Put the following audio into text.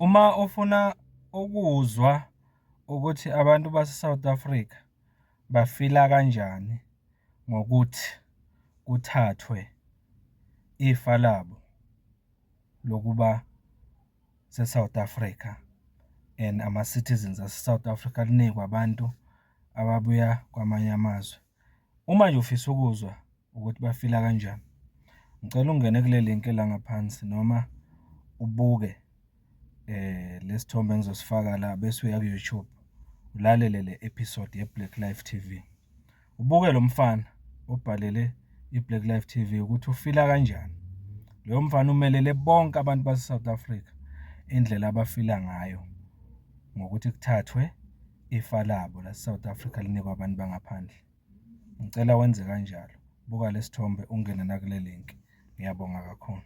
Uma ufuna ukuzwa ukuthi abantu base-South Africa bafila kanjani ngokuthi kuthathwe ifa labo lokuba se-South Africa and ama-citizens ase-South Africa linikwe abantu ababuya kwamanye amazwe. Uma nje ufisa ukuzwa ukuthi bafila kanjani, ngicela ungene kule linki ela ngaphansi noma ubuke le sithombe engizosifaka la bese uya ku-YouTube, ulalele le episode ye-Black Life TV. Ubuke lo mfana obhalele i-Black Life TV ukuthi ufila kanjani. Loyo mfana umelele bonke abantu base-South Africa, indlela abafila ngayo ngokuthi kuthathwe ifa labo lase-South Africa linikwe abantu bangaphandle. Ngicela wenze kanjalo, buka le sithombe ungene nakule linki. Ngiyabonga kakhulu.